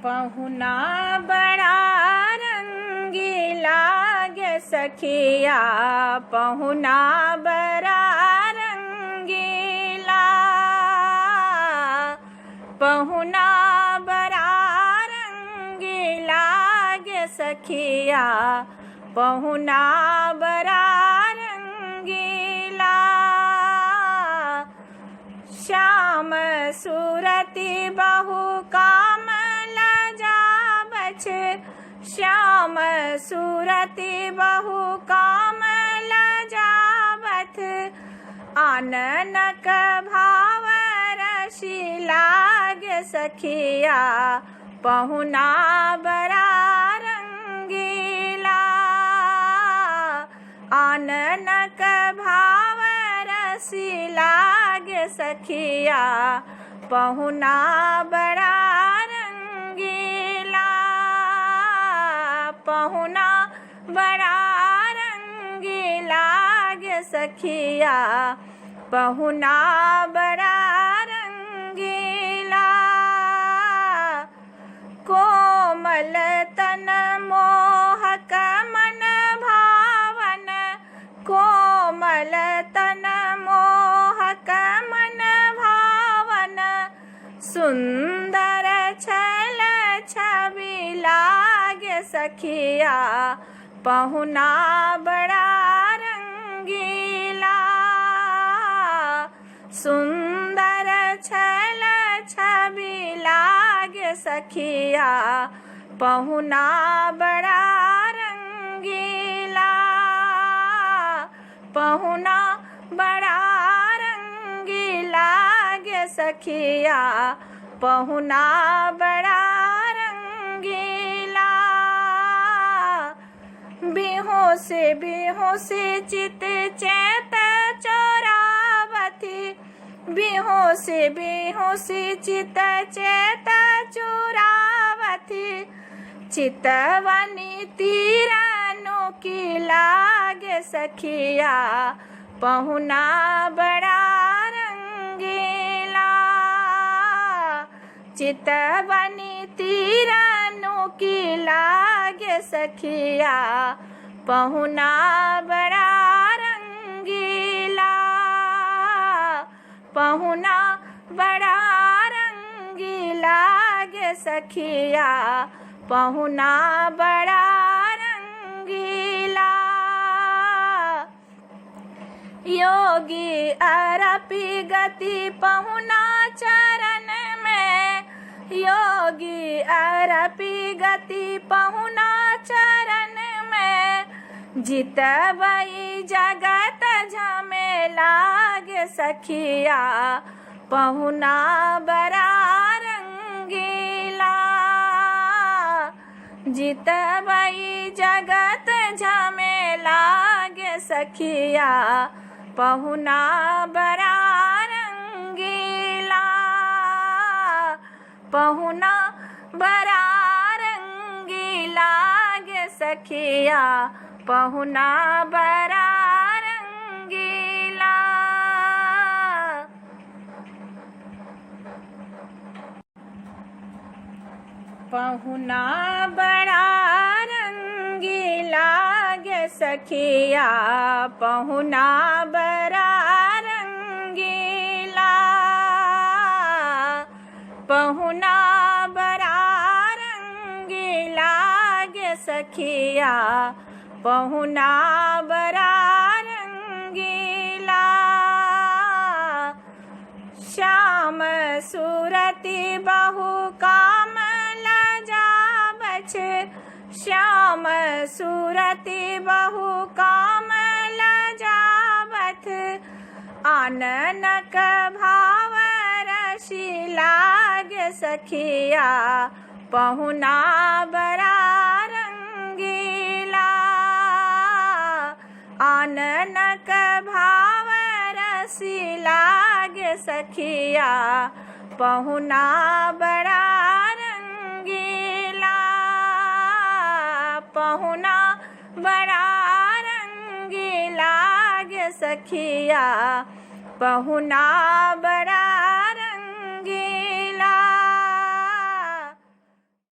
पहुना बड़ा रंगीला गे सखिया, पहुना बड़ा रंगीला, पहुना बड़ा रंगीला गे सखिया, पहुना बड़ा रंगीला। श्याम सूरति बहु काम लजाबछ, श्याम सूरति बहु काम लजाबथ, आननक भाव रसि लाग सखिया, पहुना बड़ा रंगीला, आननक भाव रसि लाग सखिया, पहुना बड़ा रंगीला, पहुना बड़ा रंगीला गे सखिया, पहुना बड़ा रंगीला। कोमल तन मोहक मन भावन, कोमल तन मोहक मन भावन, सुन्दर छल छवि लागे सखिया, पहुना बड़ा रंगीला, सुन्दर छल छवि लागे सखिया, पहुना बड़ा रंगीला, पहुना बड़ा रंगीला गे सखिया, पहुना बड़ा रंगीला। बेहोश बेहोश चित चेत चोरावती, बेहोश बेहोश चित चेत चोरावती, चितवनी तीरनु की लागे सखिया, पहुना बड़ा रंगीला, चितवनी तीरनु की लागे सखिया, पहुना बड़ा रंगीला, पहुना बड़ा रंगीला गे सखिया, पहुना बड़ा रंगीला। योगी अरपी गति पहुना चरण में, योगी अरपी गति पहुना चरण में, जितबई जगत झमेला गे सखिया, पहुना बड़ा रंगीला, जितबई जगत झमेला गे सखिया, पहुना बड़ा रंगीला, पहुना बड़ा रंगीला गे सखिया, पहुना बड़ा रंगीला। पहुना बड़ा रंगीला गे सखिया, पहुना बड़ा रंगीला, पहुना बड़ा रंगीला गे सखिया, पहुना बड़ा रंगीला। श्याम सूरति बहु काम लजाबछ, श्याम सूरति बहु काम लजाबथ, आननक भाव रसि लाग सखिया, पहुना बड़ा रंगीला, आननक भाव रसि लाग सखिया, पहुना बड़ा रंगीला, पहुना बड़ा रंगीला गे सखिया, पहुना बड़ा